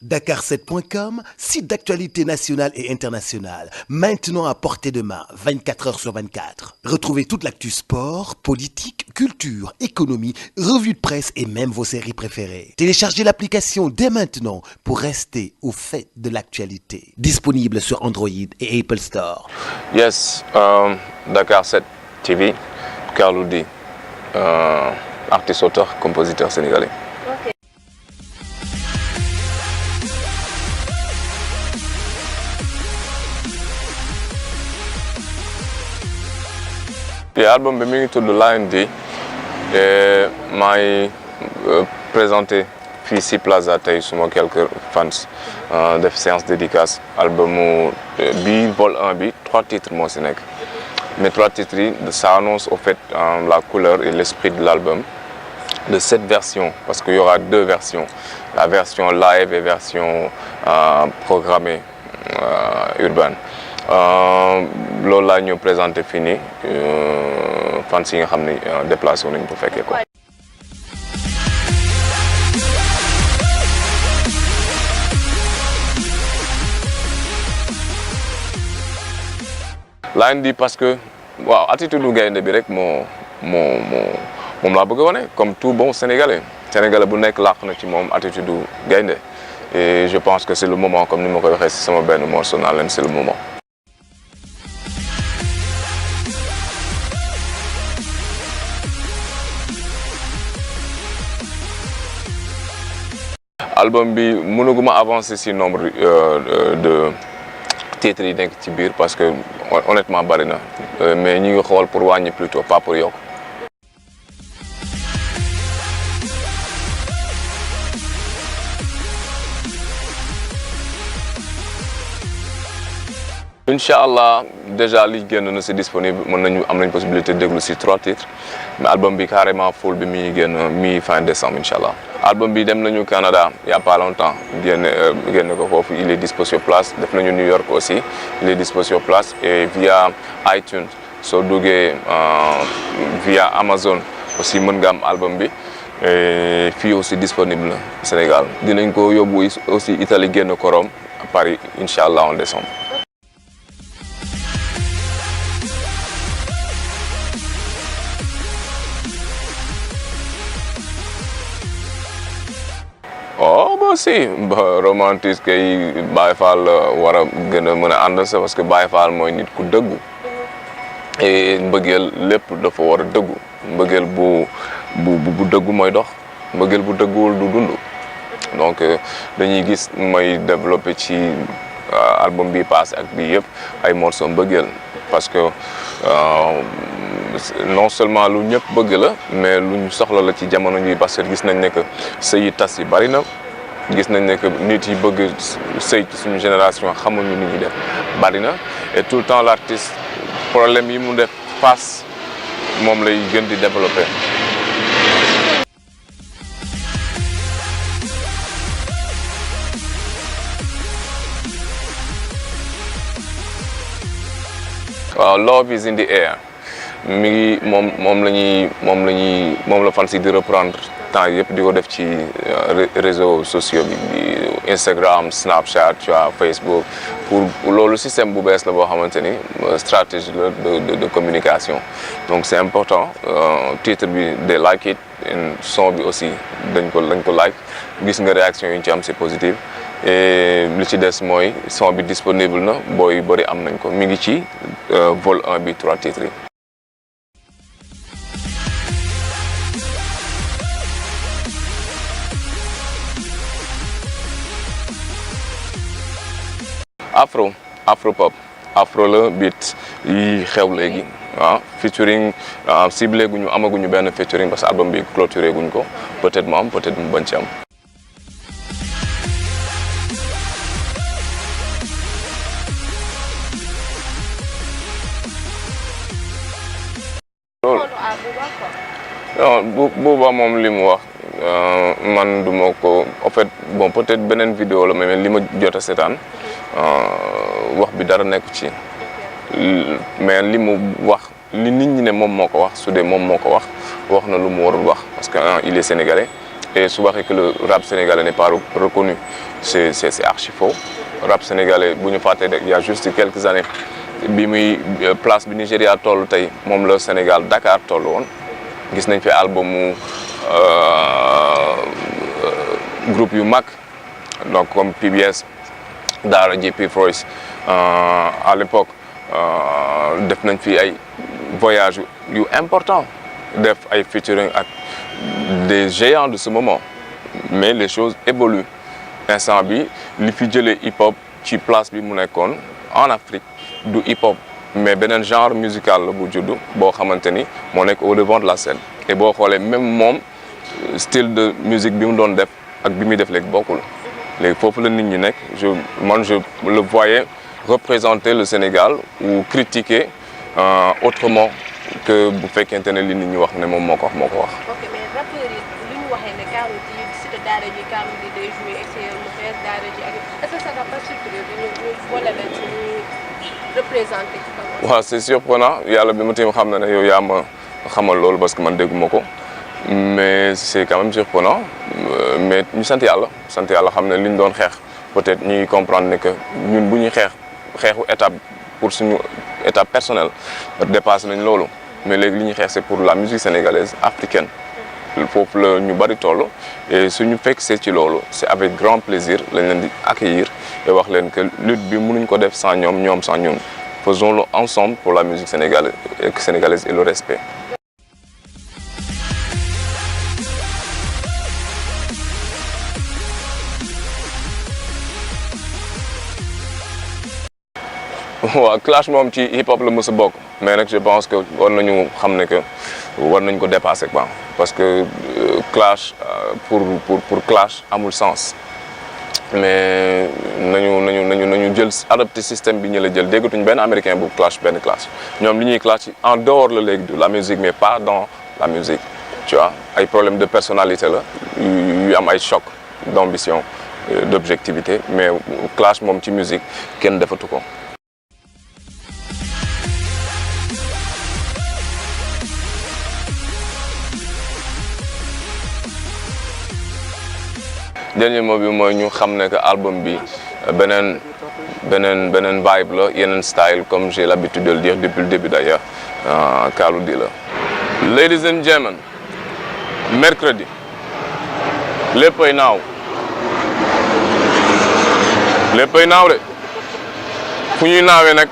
Dakar7.com, site d'actualité nationale et internationale, maintenant à portée de main, 24 heures sur 24. Retrouvez toute l'actu sport, politique, culture, économie, revues de presse et même vos séries préférées. Téléchargez l'application dès maintenant pour rester au fait de l'actualité. Disponible sur Android et Apple Store. Yes, Dakar7 TV, Carlou D, artiste, auteur, compositeur sénégalais. L'album bi mi ngi tudd Lion D maa ngi présenté fii si Plaza tey suma quelques fans def séance dédicace albumu bi vol 1 bi 3 titres moo si nekk mais 3 titres yi ça annonce au fait la couleur et l'esprit de l'album de cette version parce qu'il y aura 2 versions, la version live et version programmée urbaine. Loolu laa ñu présenté fii nii fans yi nga xam ne déplacé wu nañu bu fekkee ko. Lion D parce que waaw attitude du gaynde bi rek moom laa bëgg a wane comme tout bon sénégalais bu nekk làq na ci moom attitude du gaynde et je pense que c'est le moment comme ni ma koy waxee si sama benn morceau naa leen c'est le moment. Album bi mënuguma avancer si nombre de titres yi nekk ci biir parce que honnêtement bari na mais ñu ngi xool pour wàññi plutôt pas pour yokk. Inch'Allah déjà li génn na c'est disponible am nañ possibilité de déglu si 3 titres mais album bi carrément full bi mi génn mi fin décembre Inch'Allah. Album bi dem nañu Canada il y a pas longtemps génn ko foofu il est dispo sur place def nañu New York aussi il est dispo sur place et via iTunes soo duggee via Amazon aussi mën nga am album bi et fii aussi disponible na Sénégal dinañ ko yóbbu aussi Italie génn ko Rome Paris Inch'Allah en décembre. Oh bah si romantique kay Baye Fall war a gën a mën a ànd sa parce que Baye Fall mooy nit ku dëggu et mbëggeel lépp dafa war a dëggu mbëggeel bu dëggu mooy dox mbëggeel bu dëgguwul du dund donc dañuy gis mooy développé ci album bi passé ak bii yëpp ay morceaux mbëggeel parce que non seulement lu ñëpp bëgg la mais lu ñu soxla la ci jamono ji parce que gis nañ ne que sëy yi tas yi bari na gis nañ ne que nit yi bëgg sëy ci suñu génération xamuñu ni ñuy def bari na et tout le temps l'artiste problème yi mu def face moom lay gën di développer. waaw love is in the air. mi ngi moom la fans yi di reprendre temps yëpp di ko def ci réseaux sociaux bi Instagram Snapchat tu vois Facebook pour loolu système bu bees la boo xamante ni stratégie la de communication donc c'est important titre bi they like it son bi aussi dañ ko like gis nga réaction yi ñu ci am c'est positif et li ci des mooy son bi disponible na booy bëri am nañ ko mi ngi ci vol 1 bi 3 titres yi. Afro la beat yi xew léegi featuring ciblé guñu amaguñu benn featuring parce que album bi clôturé guñ ko peut-être mu am peut-être mu bañ ci am. loolu Bouba moom li mu wax man du ma ko en fait bon peut-être beneen vidéo la mais li ma jot a seetaan wax bi dara nekk ci mais li mu wax li nit ñi ne moom moo ko wax su dee moom moo ko wax na lu mu warul wax parce que il est sénégalais Et souvent que le rap sénégalais n'est pas reconnu, c'est archi faux. Le rap sénégalais, il y a juste quelques années, place du Nigeria toll tay mom le Sénégal Dakar toll won gis nañ fi album groupe yu mag donc comme PBS Dara JP Royce à l'époque def nañ fi ay voyages yu important def ay featuring ak des géants de ce moment mais les choses évoluent instant bi li fi jëlé hip hop ci place bi mu nekkoon en Afrique du hip-hop mais benen genre musical la bu juddu boo xamante ni moo nekk au devant de la scène et boo xoolee même moom style de musique bi mu doon def ak bi muy def léegi bokkul léegi foofu la nit ñi nekk je le voyais représenter le Sénégal ou critiquer autrement que bu fekkente ne li nit ñi wax ne moom moo ko wax. ok mais rappeurs yi li ñu waxee ne Karou Di cité Daara J Karou Di day joué extérieur mu fees Daara J ak est-ce que ça va pas surprendre ñu boole leen suñu représenté ci kaw. waaw c'est surprenant yàlla bi ma tiim xam na ne yow yaa ma xamal loolu parce que man dégguma ko mais c'est quand même surprenant mais ñu sant yàlla xam ne li ñu doon xeex peut-être ñuy comprendre ne que ñun bu ñuy xeexu étape pour suñu étape personnelle dépassé nañ loolu mais léegi li ñuy xeex c'est pour la musique sénégalaise africaine foofu la ñu bari toll et suñu fekk c'est ci loolu c'est avec grand plaisir lañ leen di accueillir et wax leen que lutte bi mënuñ ko def sans ñoom sans ñun faisons-le ensemble pour la musique sénégalaise et le respect. waaw clash moom ci hip hop la mës a bokk mais nag je pense que war nañu xam ne que war nañ ko dépasser quoi parce que clash pour clash amul sens mais nañu jël adopté système bi ñu la jël déggatuñ benn américain bu clash benn clash ñoom li ñuy clash en dehors la léegi de la musique mais pas dans la musique tu vois ay problème de personnalité la yu am ay choc d'ambition d'objectivité mais clash moom ci musique kenn defatu ko. dernier mot bi mooy ñu xam ne que album bi beneen vibe la yeneen style comme j'ai l'habitude de le dire depuis le début d'ailleurs Karou Di la. Ladies and gentlemen, mercredi léppay naaw de fu ñuy naawee nag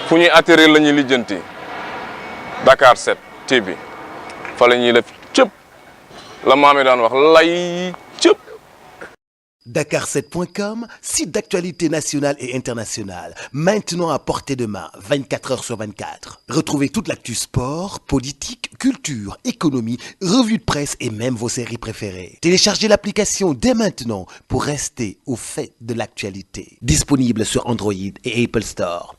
fu ñuy atterrir la ñuy lijjanti Dakar 7 TV fa la ñuy def cëpp la maam daan wax lay cëpp. Dakar7.com, site d'actualité nationale et internationale, maintenant à portée de main, 24h/24. Retrouvez toute l'actu sport, politique, culture, économie, revues de presse et même vos séries préférées. Téléchargez l'application dès maintenant pour rester au fait de l'actualité. Disponible sur Android et Apple Store.